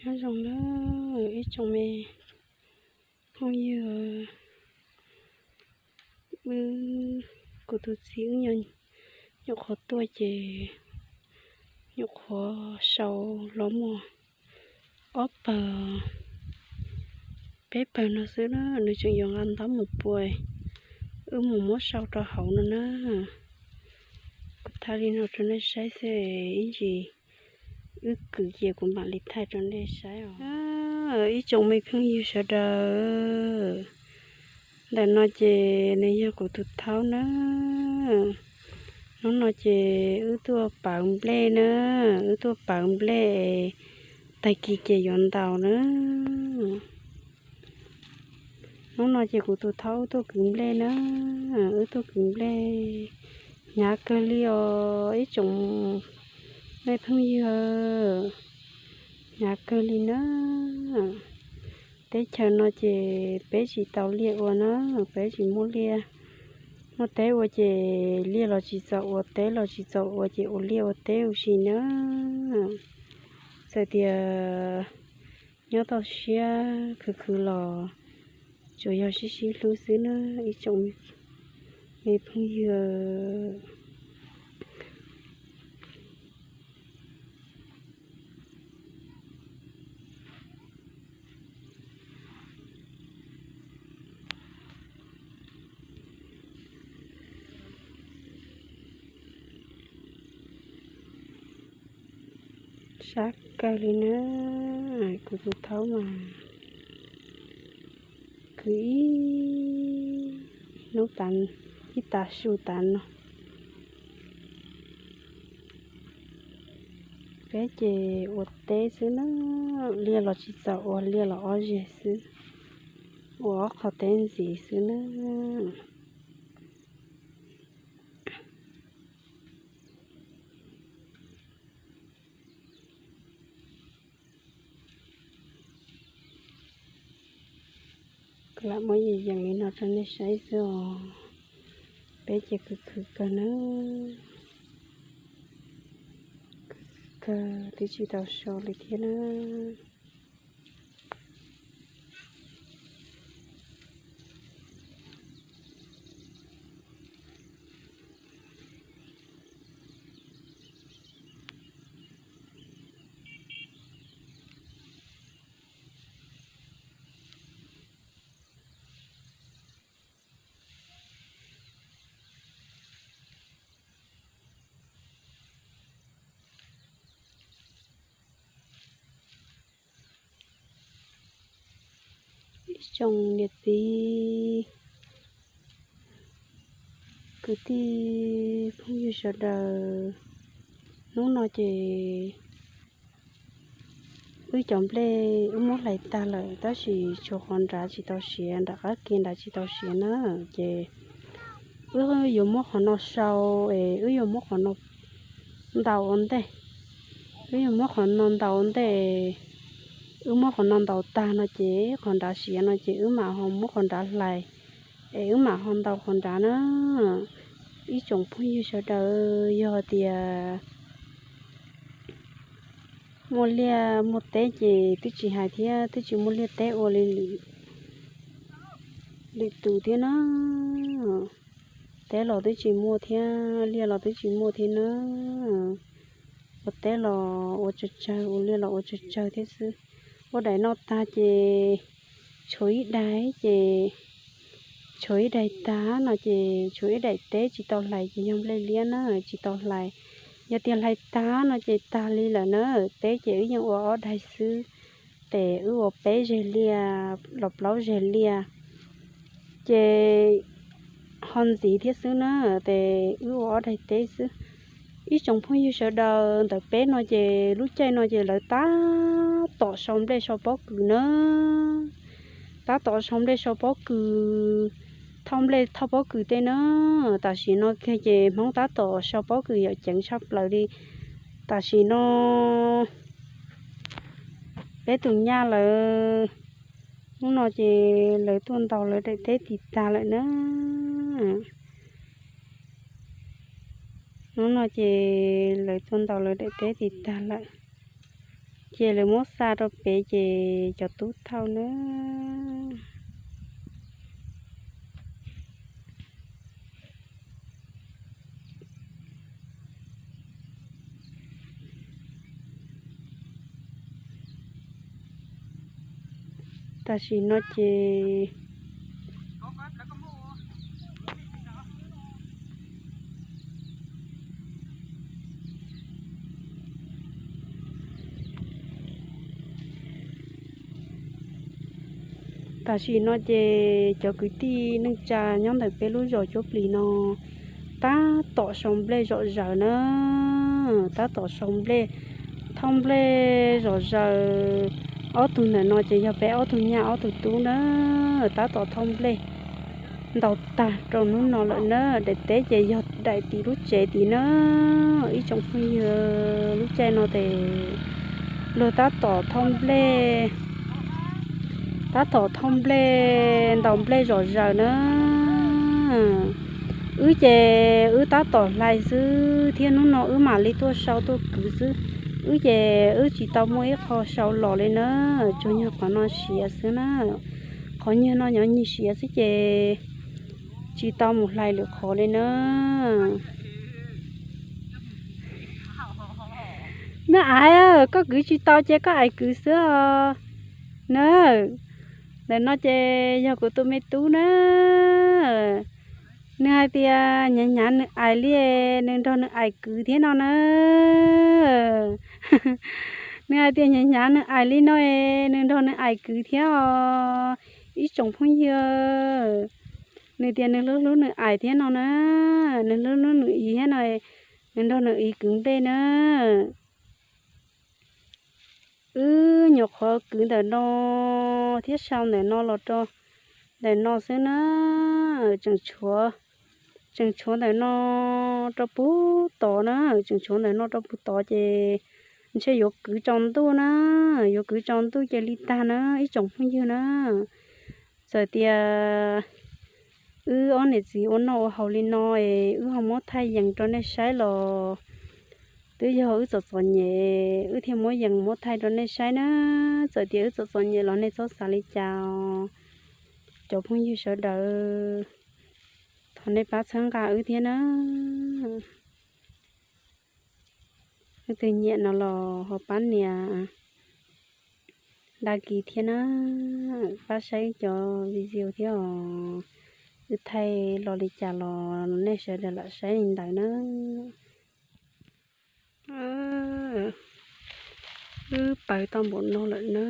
Nyob zoo na ib tsoom me phooj ywg, wb, kuv tus txiv wb nyuam qhuav tuaj ces nyuam qhuav sau los muaj ob pawg, peb pawg no xwb na, nws tseem yuav nqa ntaub mus pua, wb mus muab sau rau hauv no na. Kuv thaij li no rau nej saib xwb, ib ntsis wb kwv ces kuv mam li thaij rau nej saib os. Ib tsoom me phooj ywg sawv daws, ntawm no ces nws yog kuv tus thaub na. Hnub no ces wb tuaj pawv nplej na, wb tuaj pawv nplej, tag kis ces yuav ntaus na. Hnub no ces kuv tus thaub wb tuaj kwv nplej na, wb tuaj kwv nplej. Hnyav kawg li os ib tsoom me phooj ywg, hnyav kawg li na. Teb chaws no ces peb tsis tau liaj ua na, peb tsis muaj liaj. Muaj teb ua ces liaj los tsis txaus ua, teb los tsis txaus ua ces ua liaj ua teb ua si na. Txawm tias nyob toj siab khwv khwv los tsuas yog sib sib hlub xwb na ib tsoom me phooj ywg. Sab kawg li na, kuv tus thaub mas kwv ib hnub tas, ib tav su tas no. Peb ces ua teb xwb na, liaj los tsis txaus ua, liaj los ob zeg xwb, ua ob qho teb ntxiv xwb na. Kuv lam muab yees yees li no rau nej saib xwb os. Peb ces khwv khwv kawg na, khwv khwv kawg twb tsis tau so li thiab na. Ib tsoom niam txiv kwv tij phooj ywg sawv daws, hnub no ces wb cov nplej wb muab hlais tag lawm tab sis tshuav qhov nrad tsis tau siav, nram qab ke nrad tsis tau siav na. Ces wb yuav muab qhov no sau es wb yuav muab qhov no ntaus ua ntej. Wb yuav muab qhov no ntaus ua ntej, wb muab qhov no ntaus tag no ces qhov nrad siav no ces wb mam ho muab qhov nrad hlais es wb mam ho ntaus qhov nrad na. Ib tsoom phooj ywg sawv daws, yog tias muaj liaj muaj teb ces twb tsis hais thiab, twb tsis muaj liaj teb ua li lwm tus thiab na. Teb los twb tsis muaj thiab, liaj los twb tsis muaj thiab na. Ua teb los ua tsawg tsawg, ua liaj los ua tsawg tsawg thiab xwb. Ua daim no tag ces tshuav ib daim ces, tshuav ib daim tag no ces tshuav ib daim teb tsis tau hlais ces yog nplej liab na, tsis tau hlais. Yog tias hlais tag no ces tag li lawm na, teb ces wb yeej ua ob daim xwb, ces wb ua peb zeg liaj los plaub zeg liaj ces ho ntxiv thiab xwb na, ces wb ua ob daim teb xwb. Ib tsoom phooj ywg sawv daws, ntawm peb no ces lub caij no ces lawv tab tom sau nplej sau pob kws na, tab tom sau nplej sau pob kws, thauj nplej thauj pob kws tej na. Tam sim no kiag ces Hmoob tab tom sau pob kws yam ceev tshaj plaws li. Tam sim no peb tus nyab lawv, hnub no ces lawv tuaj ntaus lawv daim teb tis tag lawm na. Hnub no ces lawv tuaj ntaus lawv daim teb tis tag lawm. Ces lawv muab xa rau pem ces cov tub thauj na. Tam sim no ces, tam sim no ces cov kwv tij neej tsa nyob ntawm peb lub zos Cuab Plis no tab tom sau nplej zom zaws na, tab tom sau nplej, thauj nplej zom zaws. Ob tug ntawm no ces yog peb ob tug nyab ob tug tub na, tab tom thauj nplej ntau tag rau hnub no lawm na. Daim teb ces yog daim tim lub tsev tid na. Ib tsoom phooj ywg, lub caij no ces luag tab tom thauj nplej, tab tom thauj nplej, ntaus nplej zom zaws na. Wb ces wb tab tom hlais xwb thiab hnub no wb mam li tuaj sau tuaj kwv xwb. Wb ces wb tsis tau muaj ib qho sau los li na, tsuas yog qhov no siav xwb na. Qhov nyuag no nyob nyuag siav xwb ces tsis tau mus hlais lwm qhov li na. Nws ais, koj kwv tsis tau ces koj ais kwv xwb os. Na, ntawm no ces yog kuv tus me tub na. Nws hais tias hnyav hnyav nws ais li, nws nrog nws ais kwv thiab no na. Nws hais tias hnyav hnyav nws ais li no, nws nrog nws ais kwv thiab os. Ib tsoom phooj ywg, nws tias nws hlub hlub nws ais thiab no na, nws hlub hlub nws ais thiab no, nws nrog nws ais kwv nplej na. Wb nyuam qhuav kwv ntawm no thiab sau ntawm no los rau ntawm no xwb na. Tseem tshuav, tseem tshuav ntawm no rau puag tod na, tseem tshuav ntawm no rau puag tod ces ntshe yuav kwv tsaus ntuj na, yuav kwv tsaus ntuj ces li tag na ib tsoom phooj ywg na. Txawm tias wb ob niam txiv ua noj ua haus li no es wb ho muab thaij yees rau nej saib los twb yog wb txom txom nyem wb thiaj muab yees muab thaij rau nej saib na. Txawm tias wb txom txom nyem los nej txhob xav li cas os. Cov phooj ywg sawv daws, thov nej pab txhawb nqa wb thiab na. Leej twg nyiam no los ho pab nias dag kis thiab na, pab saib cov video thiab os. Wb thaij los li cas los nej sawv daws lam saib li ntawd na. Wb pawg tau npaum no lawm na.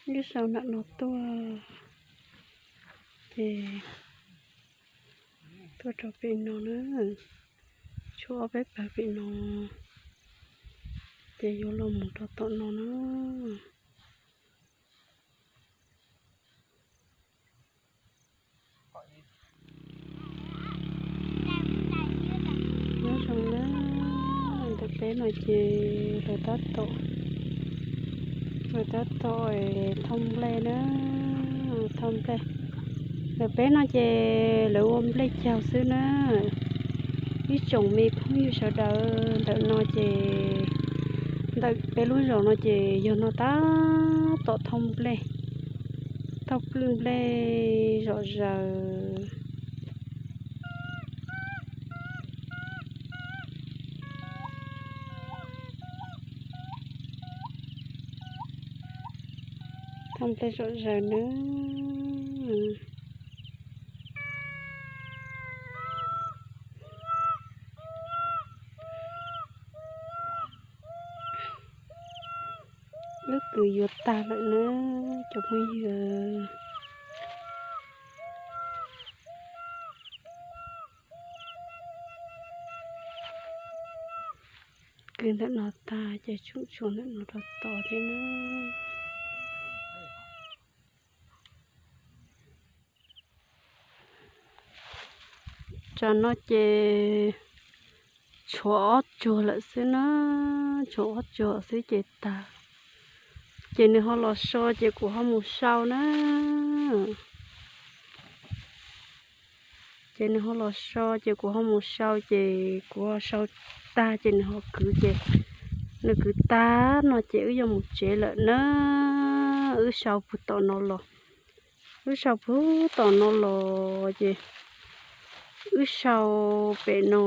Wb sau nram no tuaj, ces tuaj rau pem no na, tshuav ob peb pawg pem no, ces yuav los mus rau tom no na. Nyob zoo na, ntawm peb no ces lawv tab tom, lawv tab tom thauj nplej na, thauj nplej. Ntawm peb no ces lawv ua nplej caug xwb na. Ib tsoom me phooj ywg sawv daws, ntawm no ces, ntawm peb lub zos no ces yog no tab tom thauj nplej, thauj pwj nplej zom zaws. Thauj nplej zom zaws na. Wb kwv yuav tag lawm na cov phooj ywg. Ntawm no tag ces tseem tshuav ntawm no rau tod thiab na. Tsam no ces tshuav ob tsuag lawm xwb na, tshuav ob tsuag xwb ces tag. Ces nws ho los so ces kuv ho mus sau na. Ces nws ho los so ces kuv ho mus sau, ces kuv ho sau tag ces nws ho kwv ces, nws kwv tag no ces wb yuav mus tsev lawm na. Wb sau puag tom no los, wb sau puag tom no los ces wb sau pem no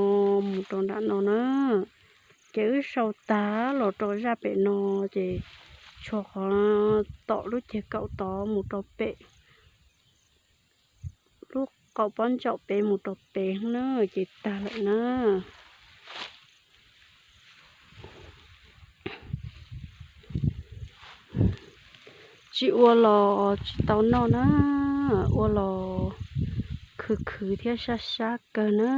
mus rau nram no na. Ces wb sau tag los rau zaj pem no ces tshuav qhov tom lub ceg kaum tod mus rau pem, lub qaum pob ntsaum pem mus rau pem na, ces tag lawm na. Tsis ua los tsis tau noj na, ua los khwv khwv thiab sab sab kawg na.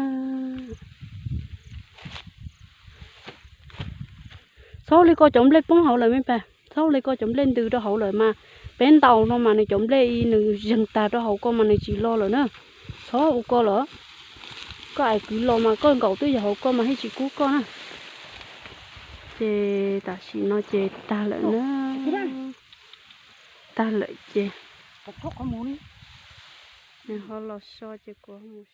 Txhob ua li ko, cov nplej poob hauv lawm me pas, txhob ua li ko, cov nplej ntws rau hauv lawm mas. Peb ntaus no mas nws cov nplej nws zeeg tag rau hauv ko mas nws tsis los lawm na. Txhob ua ko lawm, koj ais kwv los mas koj nkaum twb yog hauv ko mas thiaj tsis kub koj na. Ces tam sim no ces tag lawm na, tag lawm ces nws ho los so ces kuv mus